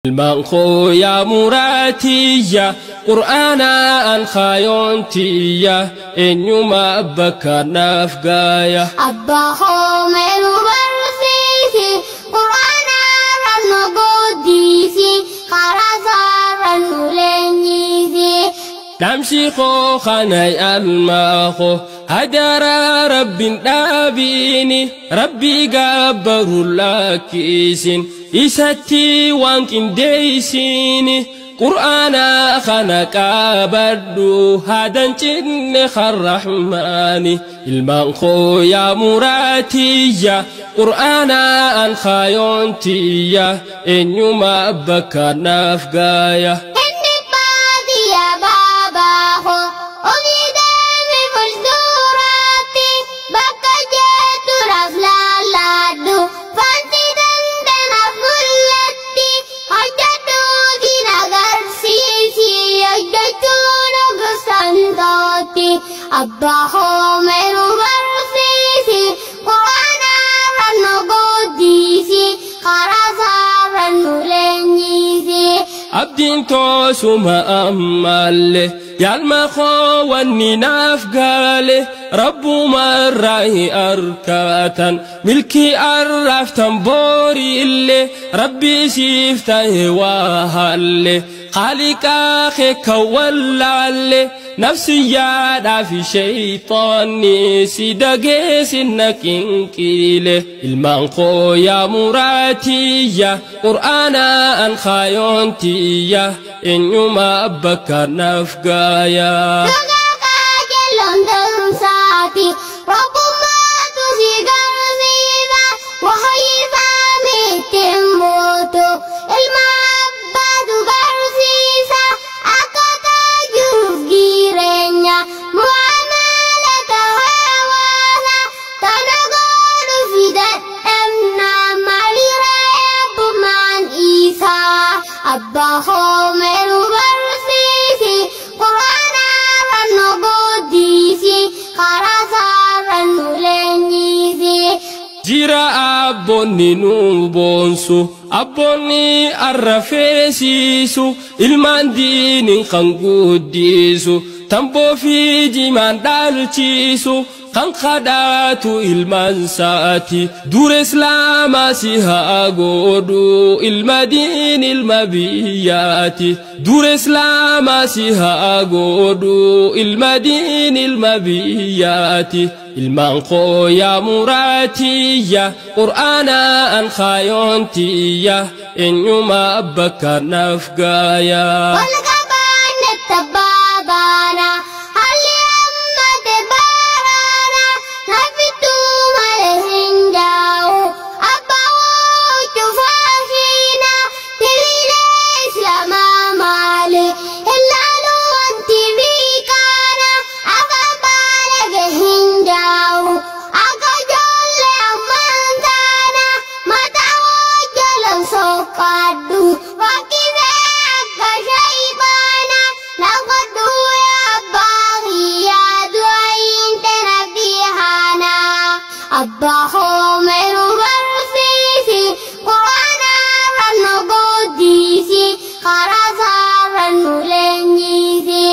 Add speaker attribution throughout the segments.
Speaker 1: Ilmaan koo yaa muraatiyya, qur'aanaan kaayontiyya, eenyuma bakka naaf gaaya.
Speaker 2: Abbaa koo meelu barsiisi, qur'aanarra nu guddisi, karaa isaarra nu leenjisi.
Speaker 1: Dhaamsi koo kana almaa koo hadaraa rabbiin dhaabiini, rabbii gabbaru lakkisin, isatti waan qindeessini. Qur'aana kana qabadhu hadan cinne karrahmaani. Ilmaan koo yaa muraatiyya, qur'aanaan kaayontiyya, eenyuma bakka naaf gaaya.
Speaker 2: Inni baadiyyaa baabaa koo ofii deemi fuulduraatti, bakka jettu naaf laallaadhu, fanti dandanaaf mul'atti, hojjedhu fi agarsiisi, hojjechuun gosaan tootti. Abbaa koo meelu barsiisi, qur'aanarra nu guddisi, karaa isaarra nu leenjisi.
Speaker 1: Abdiin toosuma ammallee yaalma koo wanni naaf gaale, rabbuma irraa arkatan milkii arraaftan boori illee, rabbii siif ta'e waa halle, haaliqaa kee kan wallaalle, nafsiyyaadhaa fi sheeyxaanni si dageessinna qinqiile. Ilmaan koo yaa muraatiyya, qur'aanaan kaayontiyya, eenyuma bakka naaf gaaya.
Speaker 2: Dhugaa qajeeloon ta'umsaati, rabbummaatu si garsiisa, wahayifaame ittiin mootu, ilma abbaatu barsiisa, akkaataa jiruuf jireenya, mu'amalata hawaasa, tana godhu fi dadhabna, maalirra eebbumaan isaa. Abbaa koo meelu barsiisi, qur'aanarra nu guddisi, karaa isaarra nu leenjisi.
Speaker 1: Jira abboonni nu boonsu, abboonni arrafeesiisu, ilmaan diiniin kan guddisu, tamboo fi jimaan dhaalchiisu, kan kadhaatu ilmaan saati. Dura islaamaa si haa godhu, ilma diin ilma biyyaati. Dura islaamaa si haa godhu, ilma diin ilma biyyaati. Ilmaan koo yaa muraatiyya, qur'aanaan kaayontiyya, eenyuma bakka naaf gaaya.
Speaker 2: Wal qabaanne tabaabaana, haalli ammate baaraana, nafittuu malee hin jaa'u. Abbaa huccuu faashiina, tiliilee islaamaa maali, ilaalu wanti biikaana, afaan baalage hin jaa'u. Akka ijoollee ammaan taana, mataa hojjalan soqqadhu, fakkisee akka shayxaana, naqadhu yaa abbaa kiyyaa, du'a hin bihaana. Abbaa koo meelu barsiisi, qur'aanarra nu guddisi, karaa isaarra nu leenjisi.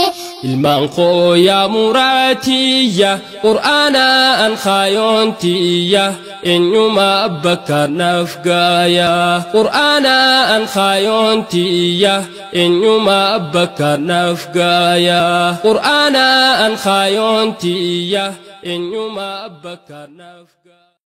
Speaker 1: Ilmaan koo yaa muraatiyya, qur'aanaan kaayontiyya, eenyuma bakka naaf gaaya. Qur'aanaan kaayontiyya, eenyuma bakka naaf gaaya. Qur'aanaan kaayontiyya, eenyuma bakka naaf gaaya.